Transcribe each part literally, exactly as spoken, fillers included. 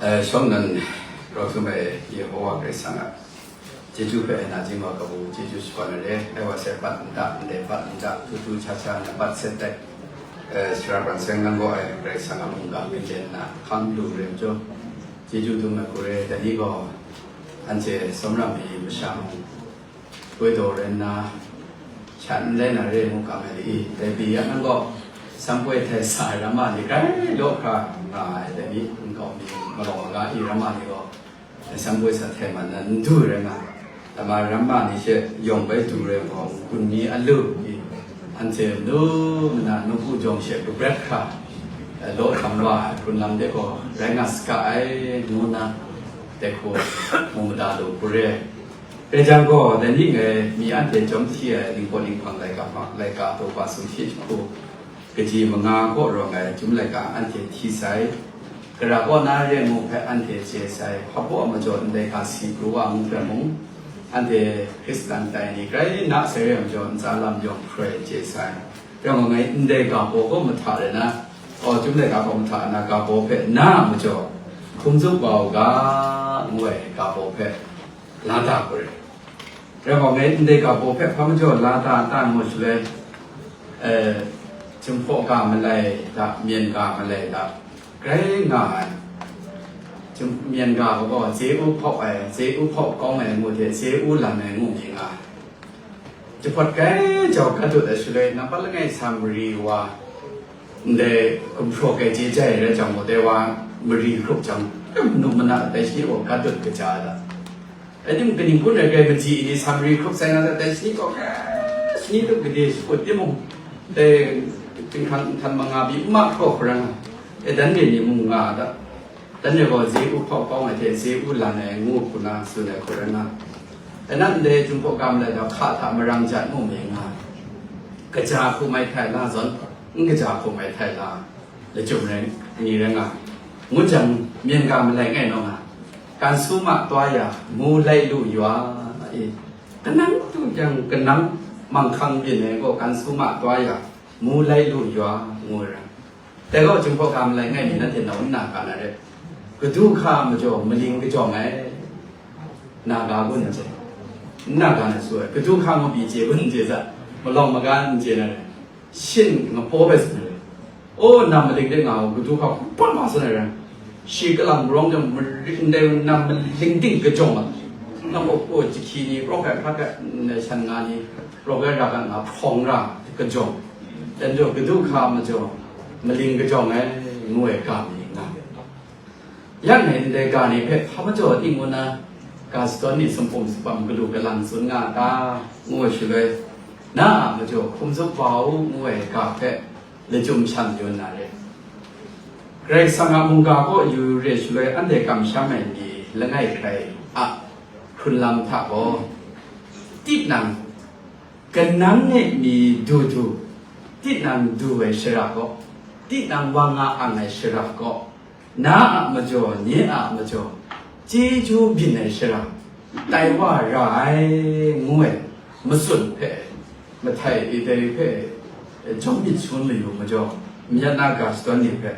Shawng nnan rawt hkrum ai Yehowa Karai Kasang a chyeju hpe na jing wa kabu chyeju shakawn ai re. Ai wa sai bat nta, ndai bat nta, tutu cha cha na bat set dai. Sara pran seng nang gaw ai Karai Kasang a mungga byin den na hkam lu re majaw, chyeju dum ai hku re. Dai ni gaw anhte tsawmram ai masha mung, poi daw rai nna, shat n lai na re ngu ga ai i, dai pyi ya nang gaw, sampoi htai sa ai ramma ni grai law hkra nga ai dai ni nkau mi, malawng maga i ramma ni gaw, sampoi sa htai man na n du rai nga ai. Dama ramma ni she yawng bai du rai gaw, gun mi a lu i, anhte nu mana nu pu jawng she kabret hkra, law hkam wa ai hkrun lam de gaw rai nga saga ai ngu nna, dai hku mu mada lu hku re. Dai jang gaw, dai ning e, mi anhte jawm hti ai Lingkaw Linghpang laika hpa, laika daw pa sumshi jahku, kaji manga kaw rawng ai Chyum laika anhte hti sai, gara kaw na re ngu hpe anhte chye sai, hpabaw a majaw ndai ga si pru wa ngu hpe mung, anhte Hkristan tai ni grai na sai re ai majaw ntsa lam yawng hproi chye sai. Rai nga ngai ndai ga baw kaw mahta rai na, aw, Chyum laika kaw mahta na ga baw hpe na a majaw, hkum zup wa u ga, ngu ai ga baw hpe, la da hku re. Rai gaw, ngai ndai ga baw hpe hpa majaw la da ta ngu shaloi, eh, Jinghpaw ga malai hta, Myen ga malai hta, grai nga ai. Jin-, Myen ga gaw, Zeu hpawk ai, Zeu hpawk kawng ai ngu hte, Zeu lan ai ngu mi nga ai. Jahpawt grai jau gat dut ai shaloi, nampat langai sa mari wa, ndai gumhpraw kai chye jai rai jang gaw, dai wa mari hkrup jang, manu mana tai shi gaw gat dut kaja ai da. Rai timung, kaning kun rai, grai maji ni sa mari hkrup sai nga da, tai shi gaw, shi ni tup gade shakut timung, dai hpinghkan nhtan manga pyi n ma hkraw hkra nga, e dan re ni mung nga da. Dan re gaw, Zeu hpawk kawng ai hte Zeu lan ai ngu hku na tsun ai hku rai nga, e, nang ndai Jinghpaw ga malai hta hka hta marang jat mu mi nga, kaja hku mai htai la zawn, n kaja hku mai htai la, lachyum rai ni rai nga, ngu jang, Myen ga malai ngai naw nga, การสู้มะ taw ya, งูไล่ลูกยา e, kanang tu jang kanang manghkang byin ai gaw, การสู้มะ taw ya, งูไล่ลูกยา ngu ai ra. Dai gaw, Jinghpaw ga malai ngai mi nanhte nau n na ga na re. Kadu hka majaw maling kajawng ai, na ga gun n chye, n na ga na su ai, kadu hka ngu pyi chye gun n chye sa, malawng maga n chye na re. Shin ngapaw bai sa na re. O, nam maling de nga u, kadu hka hkun ma sa na re. Shi kalang marawng jang maring ndai nam maling ting kajawng ai. Nam gaw, o, jahki ni, rawk ai hkrat ai, n-, shan nga ni, rawk ai rak ai nga hprawng ra kajawng. Dan jaw, kadu hka majaw, maling kajawng ai, ngu ai ga mi nga. Yang ngai ndai ga ni hpe hpa majaw ting ngu na, ga shadawn ni sumhpum sumhpam galu galang tsun nga ta, ngu ai shaloi, na a majaw hkum zup wa u, ngu ai ga hpe lachyum shan yu na re. Karai Kasang a mungga kaw yu re shaloi, anhte kamsham ai ni langai hkrai a hkrun lam hta gaw, tinang, kanang e mi du du, tinang du ai shara gaw, tinang wa nga ang ai shara gaw, na a majaw, nye a majaw, chyeju byin ai shara, tai wa ra ai, ngu ai, matsun hpe, mahtai e dai hpe, jawm myit shangun mayu majaw, myit na ga shadawn ni hpe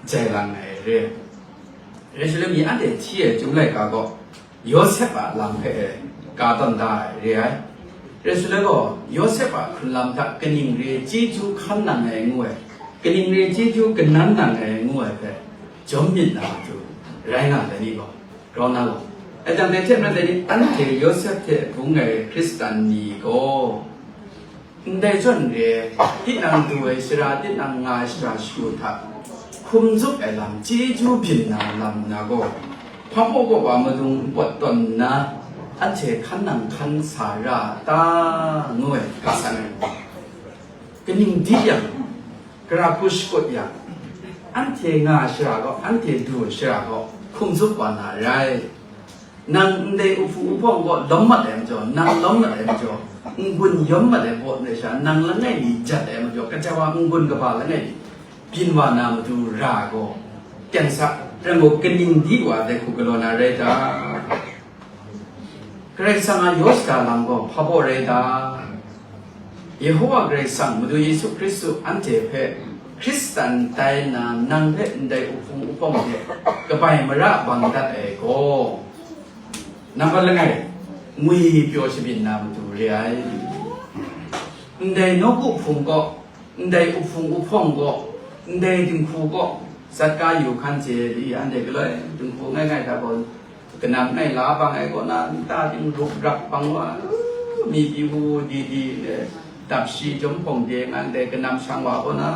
jai lang ai re. Rai shaloi mi anhte hti ai Chyum laika gaw, Yawsep a lam hpe e ka tawn da ai re ai. Rai shaloi gaw, Yawsep a hkrun lam hta kaning re chyeju hkan nang ai ngu ai, kaning re chyeju kanan nang ai ngu ai hpe jawm myit na matu rai nga ai ni gaw, grau na gaw. Ai jang dai hte maren dai ni, anhte Yawsep hte bung ai Hkristan ni gaw, ndai zawn re, tinang du ai shara, tinang nga ai shara shagu hta hkum zup ai lam, chyeju byin na lam na gaw, hpa hpaw kaw wa madung npawt tawn nna, anhte hkan nang hkan sa ra ta, ngu ai, ga san ai. Kaning di yang, gara hku shakut yang, anhte nga ai shara gaw, anhte du ai shara gaw, hkum zup wa na rai. Nang ndai uhpu uhpawng kaw lawm mat ai majaw, nang lawm mat ai majaw, n-gun yawm mat ai baw ndai sha, nang langai mi jat ai majaw, kaja wa n-gun kaba langai mi byin wa na matu ra gaw, teng sa, rai gaw, kaning di wa dai hku galaw na rai ta? Karai Kasang a yaw shada lam gaw hpa baw rai ta? Yehowa Karai Kasang, Madu Yesu Hkristu anhte hpe Hkristan tai nna nang hpe ndai uhpung uhpawng hte kabai mara bang dat ai gaw, nampat langai, ngwi pyaw shabyin na matu re ai. Ndai nawku hpung kaw, ndai uhpung uhpawng kaw, ndai dinghku kaw, Zatka yu hkan chye li anhte galoi dinghku ngai ngai hta gaw, kanam ngai la bang ai kaw na, nta ting rup rap bang wa, mi pyi wu di di, eh, dap shi chyawm hpawng de nga ndai kanam shang wa kaw na,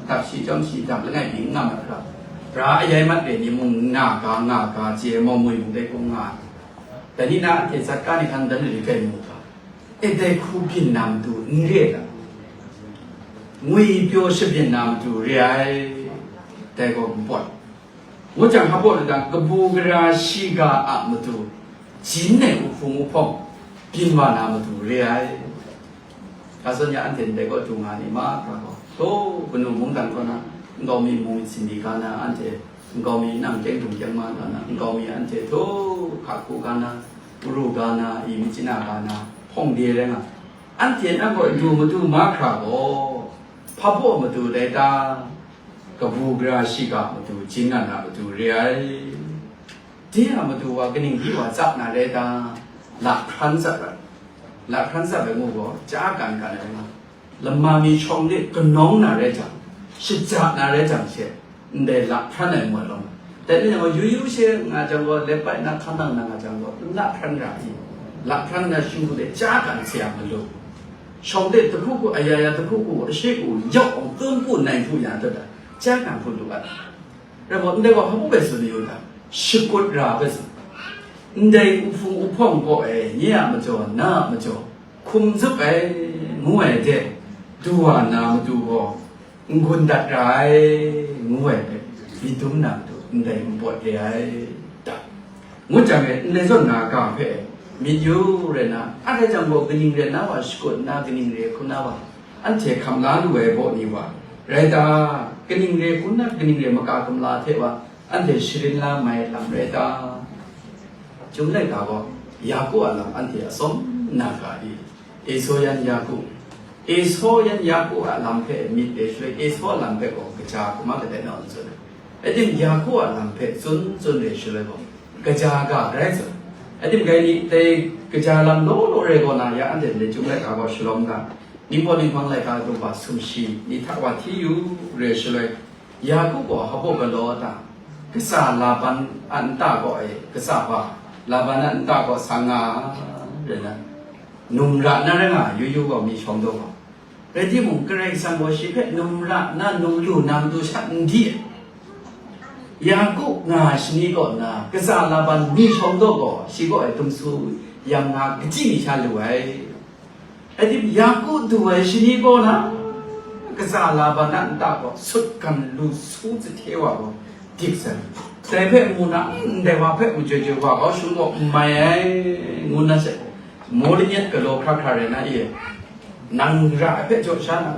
dap shi chyawm shi dap langai pyi n nga mat hkra, ra ayai mat re ni mung nga ga, nga ga, chye mau mui mung dai hkung nga. Dai ni na anhte Zatka ni hkan dan ri kai mu ga. E, dai hku byin na matu n re ai ta? Ngwi pyaw shabyin na matu re ai, dai gaw n pawt. Ngu jang, hpa baw lata kabu gara shiga a matu, jin ai uhpung uhpawng byin wa na matu re ai. Hka zawn ya anhte ndai kaw du nga ni ma, hkra gaw, htaw kanu mungdan kaw na, nkau mi mung myit sinding ga na, anhte nkau mi nang kyeng dung kyeng ma ga na, nkau mi anhte htaw hka hku ga na, ru ga na, i myit chyanna ga na, hpawng de rai nga. Anhte nang gaw du matu mahkra gaw, hpa baw matu dai ta? Kabu gara shiga matu, jin nga na matu re ai. De a matu wa kaning di wa tsap na rai ta? Lahpran tsap ai. Lahpran tsap ai ngu gaw, chya kan kan ai nga. Lama mi shawng de kanawng na rai jang, shaja na rai jang she, ndai lahpran ai ngu ai lawm. Dai ni yang gaw, yu yu she nga jang gaw, lep bai na hkan nang na nga jang gaw, n lahpran ra i? Lahpran na shu de chya kan se a malu. Shawng de tahku ku, aya ya tahku ku, ashe ku, yawk awng tun ku, nai hpu ya dawt ai, chya kan hpu lu ai. Rai gaw, ndai gaw hpa bai tsun yu ta? Shakut ra bai tsun. Ndai uhpung uhpawng kaw e, nye a majaw, na a majaw, hkum zup ai, ngu ai de, du wa na matu gaw, n-gun dat ra ai, ngu ai hpe, myit dum na matu ndai n pawt re ai ta? Ngut jang e, ndai zawn na ga hpe myit yu rai na, a rai jang gaw, kaning re na wa shakut nna, kaning re hkrum na wa, anhte hkam la lu ai baw ni wa, rai ta? Kaning re hkrum na, kaning re maka kumla hte wa, anhte sharin la mai lam rai ta? Chyum laika gaw, Yaku a lam anhte a tsawm na ga i? Esau yan Yaku, Esau yan Yaku a lam hpe myit re shaloi, Esau a lam hpe gaw kaja hkrum a kadai naw n tsun ai. Rai tim, Yaku a lam hpe tsun tsun re shaloi gaw, kaja ga grai tsun. Rai tim, dai ni dai kaja lam law law rai gaw na, ya anhte ndai Chyum laika gaw shalawm ga, Ningpawt Ninghpang laika daw sumshi ni hta wa hti yu re shaloi, Yaku gaw hpa baw galaw ta? Katsa Laban a nta gaw e, katsa wa, Laban a nta gaw sa nga, rai na, num ra na rai nga, yu yu gaw mi shawng daw gaw. Rai timung, Karai Kasang gaw shi hpe num ra na, num lu na matu sha n di ai. Yaku nga ai shani kaw na, katsa Laban mi shawng daw gaw, shi kaw e dum su yang nga, kaji mi sha lu ai. Rai tim, Yaku du ai shani kaw na, katsa Laban a nta gaw sutgan lu su zahte wa gaw dik sai. Dai hpe mu na, ndai wa hpe majoi joi wa kau shung gaw n mai ai, ngu na she, maw lanyet galaw hkra hkra rai na e, nang ra ai hpe jaw sha na,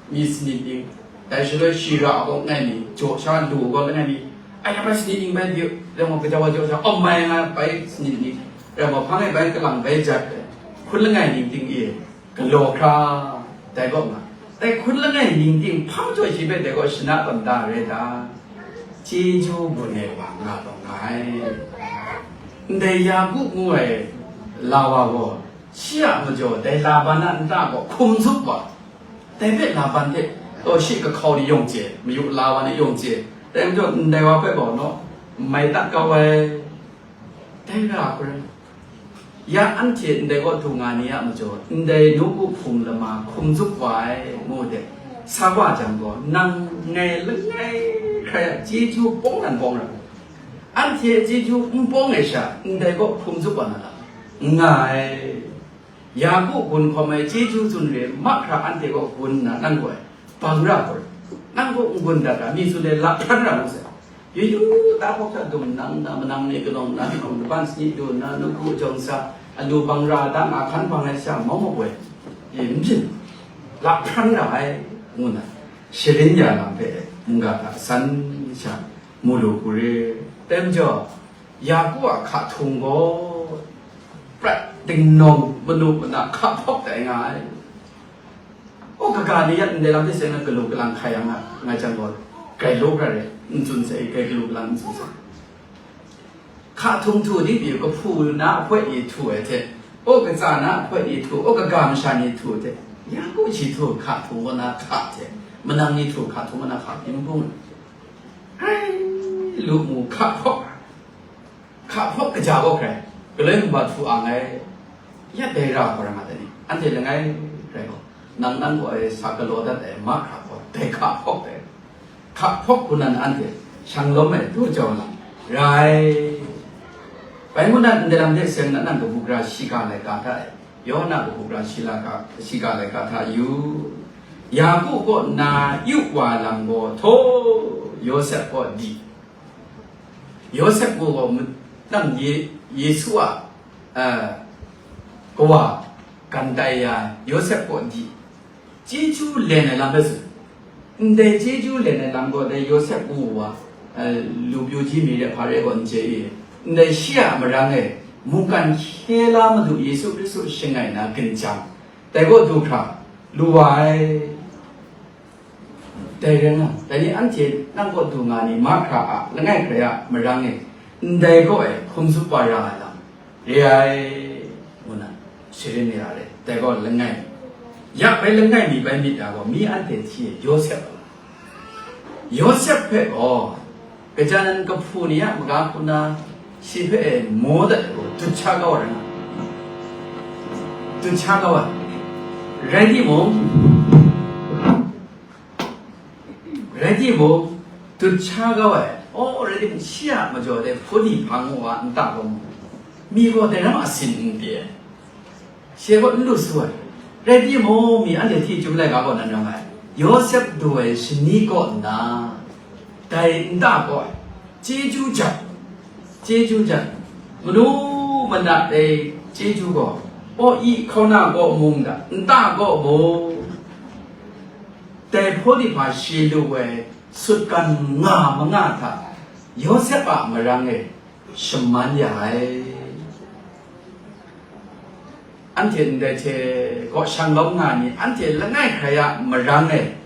mi sanit ning, dai shaloi shi ra ai gaw langai mi, jaw sha lu ai gaw langai mi, ai ya bai sanit ning bai de, rai gaw, gaja wa jaw sha, awm mai nga bai sanit ning, rai gaw, hpang e bai kalang bai jat, hkun langai ning ting e, galaw hkra, dai kaw nga, dai hkun langai ning ting hpang jaw shi hpe dai kaw shana tawn da rai ta? Chyeju gun ai wa nga taw nga ai. Ndai Yaku ngu ai la wa gaw, shi a majaw dai Laban a nta gaw hkum zup wa, dai hpe Laban hte taw shi kahkau ni yawng chye, mayu la wa ni yawng chye, dai majaw ndai wa hpe gaw naw, n mai tat kau ai. Dai ra hkrum, ya anhte ndai kaw du nga ni a majaw, ndai nawku hpung lama hkum zup wa ai, ngu de, sa wa jang gaw, nang ngai langai hkrai a chyeju bawng nan bawng ra, anhte chyeju n bawng ai sha, ndai kaw hkum zup wa na lam? N nga ai. Yaku gun hkawm ai chyeju tsun re mahkra anhte kaw gun nna nang gaw bang ra hkrum, nang gaw n-gun dat ra, mi tsun ai lahpran ra ngu sai. Yu yu ta hkawk hta dum nang na, manang ni kanawng na, kanawng laban sanit du nna, nawku jawng sa, alu bang ra da nga, hkan bang ai sha mau mawk ai, e, n byin, lahpran ra ai, ngu nna, sharin ya lam hpe mungga hta san sha mu lu hku re. Tem jaw, Yaku a hka htung gaw, prat dingnawng manu mana hka hpawk tai nga ai. O kaga ni yat ndai lam hte seng na galu kalang hkai yang nga, ngai jang gaw, grai law grai rai, n tsun sai, grai galu kalang n tsun sai. Hka htung htu ni pyi, kahpu na ahpoi ni htu ai hte, o katsa na ahpoi ni htu, o kaga masha ni htu ai hte, ya ku shi htu hka htung wa na hka hte, manang ni htu hka htung wa na hka pyi n bung. Grai lu mu hka hpawk. Hka hpawk kaja gaw hkrai, galoi mungga htu ang ai, ya dai ra hkawrang a dai ni, anhte langai rai gaw, nang nang gaw ai sa galaw dat ai mahkra gaw dai hka hpawk dai. Hka hpawk hku nan anhte shang lawm ai du jau na rai. Bai ngu nan ndai lam hte seng na nang kabu gara shiga laika hta e, Yawhan a kabu gara shila ka, shiga laika hta yu. Yaku kaw na yu wa lam gaw htaw, Yawsep kaw di. Yawsep gaw gaw nang Ye-, Yesu a, a, kawa gan tai ya Yawsep kaw di, chyeju len ai lam hpe tsun. Ndai chyeju len ai lam gaw dai Yawsep ngu wa, a, lu pyu ji mi re hpa re gaw n chye i, ndai shi a marang e mungkan hkye la Madu Yesu Hkristu shangai na ginjang, dai kaw du hkra lu wa ai. Dai rai nga, dai ni anhte nang kaw du nga ni mahkra a langai hkrai a marang e, ndai kaw e hkum zup wa ra ai lam re ai, ngu na sharin ya re. Dai gaw langai, ya bai langai mi bai myit ya gaw, mi anhte hti e Yawsep a lam. Yawsep hpe gaw, kaja nan kahpu ni a maga hku na shi hpe e maw dat ai gaw, dut sha kau ai rai nga, dut sha kau ai. Rai timung, Rai timung, dut sha kau ai, aw, rai timung, shi a majaw de Hpawdi hpang wa nta gaw mu, mi gaw dai ram a sin n pyi ai, shi gaw n lu su ai. Rai timung, mi anhte hti chyum laika gaw nan ram ai, Yawsep du ai shani kaw nna, dai nta kaw ai, chyeju jan, chyeju jan, manu mana dai chyeju gaw, aw, i hkauna kaw mung da, nta kaw mung, dai Hpawdi hpa shi lu ai sutgan nga manga hta Yawsep a marang e shaman ya ai. Anhte ndai hte kaw shang lawm nga ni, anhte langai hkrai a marang e,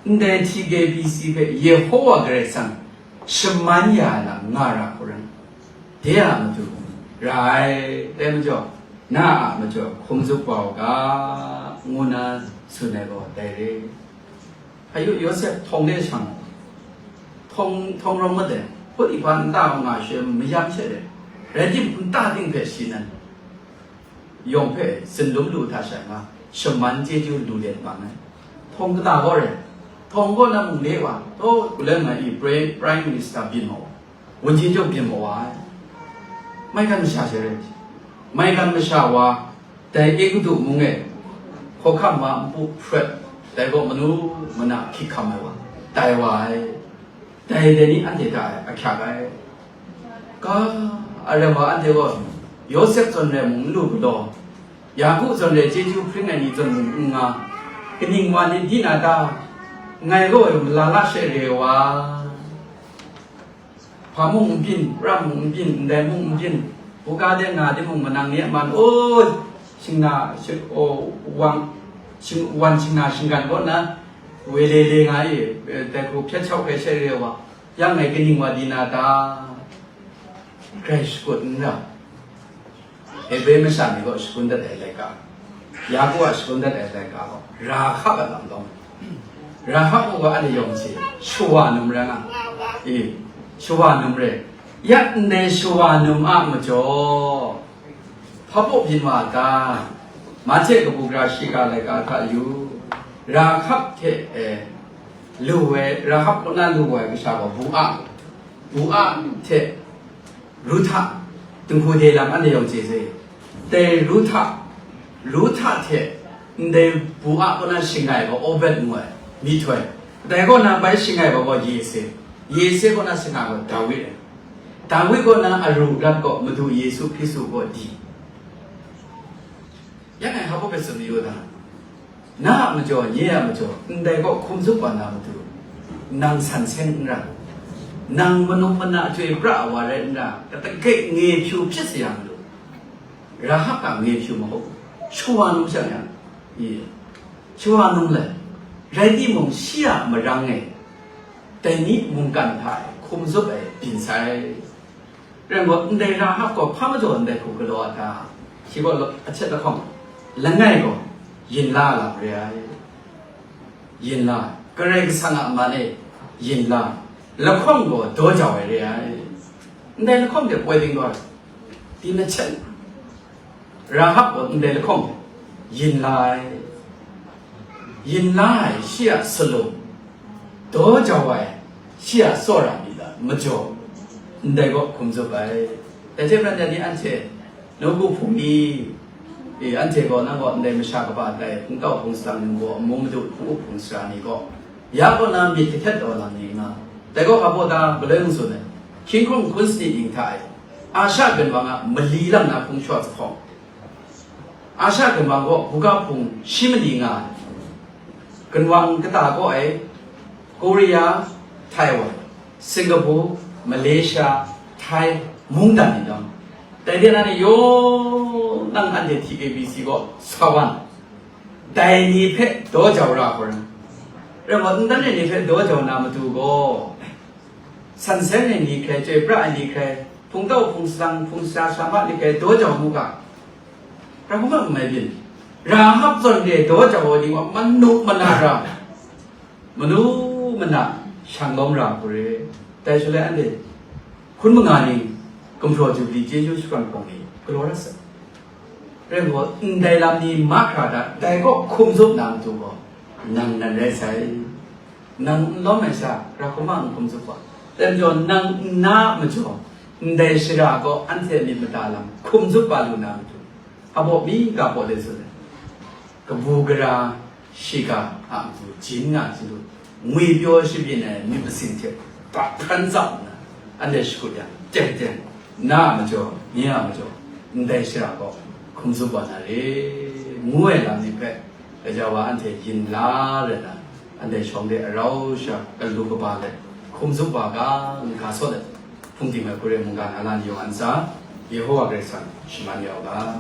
ndai T K B C hpe Yehowa Karai Kasang shaman ya ai lam nga ra hku rai. De a matu ra ai, dai majaw, na a majaw hkum zup wa u ga, ngu na tsun ai gaw dai re. Ayu Yawsep htawng de shang, htawng, htawng rawng mat ai, Hpawdi hpa nta wa nga she mayam she de, rai timung, nta ting hpe shi nan yawng hpe sinlum lu hta sha nga, shaman chyeju lu let mang ai. Htawng kata gaw rai, htawng gaw na mung le wa, taw, ku leng ai i Prime, Prime Minister byin maw, ဝန်ကြီးချုပ် byin maw wa ai. Maigan masha she rai, maigan masha wa, dai Egutu mung e hkawhkam ma npu hpret, dai gaw manu mana hkyik hkam ai wa, tai wa ai. Dai dai ni anhte hta ahkyak ai. Ka, aram wa anhte gaw Yawsep zawn rai mung n lu galaw, Yaku zawn rai chyeju hpring ai ni zawn mung n nga, kaning wa ni di na ta? Ngai gaw mala la she re wa, hpa mung n byin, ram mung n byin, ndai mung n byin, buga de nga timung manang ni a man, o, shingna, shi-, o, wang, shing-, wan shingna shinggan kaw na, wele le nga i, eh, dai hku hpyet shau hkrai she re wa, yang ngai kaning wa di na ta? Grai shakut n ra. Hebre masha ni gaw shakun dat ai laika, Yaku a shakun dat ai laika gaw, Rahab a lam lawm. Rahab mung gaw anhte yawng hte shawa num rai nga. E, shawa num rai. Ya ndai shawa num a majaw, hpa baw byin wa ga, Mahte kabu gara shiga laika hta yu, Rahab hte, e, lu ai, Rahab kaw na lu ai kasha gaw Bua, Bua hte Ruhta, dinghku de lam anhte yawng chye sai. Dai Ruhta, Ruhta hte ndai Bua kaw na shangai gaw Obed ngu ai, myihtoi. Dai kaw na bai shangai gaw Yese, Yese kaw na shangai gaw Dawid ai. Dawid kaw na aru rat gaw Madu Yesu Hkristu kaw di. Ya ngai hpa baw hpe tsun mayu ta? Na a majaw, nye a majaw, ndai kaw hkum zup wa na matu, nang san seng n ra, nang manu mana chyoi pra ai wa rai n ra, kata gate nge hpyu hpyit sa ya malu. Rahab a nge hpyu mahaw, shawa num shang yang, i, shawa num lai, Rai timung, shi a marang e, dai ni mungkan hta e hkum zup ai byin sai. Rai nme law, ndai Rahab gaw hpa majaw ndai hku galaw a ta? Shi gaw la-, ahkyet lahkawng langai gaw yin la lam re ai. Yin la, Karai Kasang a man e yin la, lahkawng gaw daw jau ai re ai. Ndai lahkawng de poi ding gaw, di na chen. Rahab gaw ndai lahkawng yin la ai. Yin la ai shi a salum, daw jau ai shi a tsawra myit a majaw, ndai gaw hkum zup ai. Dai hte maren, dai ni anhte nawku hpung ni, e, anhte gaw, nang gaw ndai masha kaba tai, hpungtau hpung salang ni gaw, amu madu hpung up hpung sara ni gaw, ya kaw na myit kahtet taw lam ni nga, dai gaw hpa baw ta galoi n tsun ai. Hkying hkrung hkun sanit ning hta e, Asha ginwang a mali lam na hpung shaw jahpawng, Asha ginwang gaw buga hpung shi mali nga ai. Ginwang kata kaw ai, Korea, Taiwan, Singapore, Malaysia, Thai, mungdan ni dang, dai de na ni yawng nang anhte T K B C gaw sa wan, dai ni hpe daw jau ra hkawm, rai nme law, ntan rai ni hpe daw jau na matu gaw, san seng ai ni hkrai, chyoi pra ai ni hkrai, hpungtau hpung salang hpung sara sara ma ni hkrai daw jau mu ga. Ra hkrum a n mai byin. Rahab zawn re daw jau ai ni wa manu mana ra, manu mana shang lawm ra hku re. Dai shaloi anhte hkun manga ning gumhpraw jubli chyeju shakawn hpawng ni galaw rat sai. Rai nme law, ndai lam ni mahkra hta, dai kaw hkum zup na matu gaw, nang nan rai sai. Nang n lawm ai sha, ra hkrum a n hkum zup wa. Dai majaw, nang n na a majaw, ndai shara gaw anhte myit mada lam hkum zup wa lu na matu, a baw mi ga baw de tsun ai. Kabu gara shiga a matu jin nga chyalu, ngwi pyaw shabyin ai myit masin hte ba hpran tsap nna, anhte shakut yang, teng teng, na a majaw, nye a majaw, ndai shara gaw hkum zup wa na re, ngu ai lam ni hpe, gaja wa anhte yin la rai na, anhte shawng de arau sha galu kaba let, hkum zup wa ga, n ga sawt let, hpungdim ai hkuri mungga na la ni yawng a ntsa, Yehowa Karai Kasang shaman ya u ga.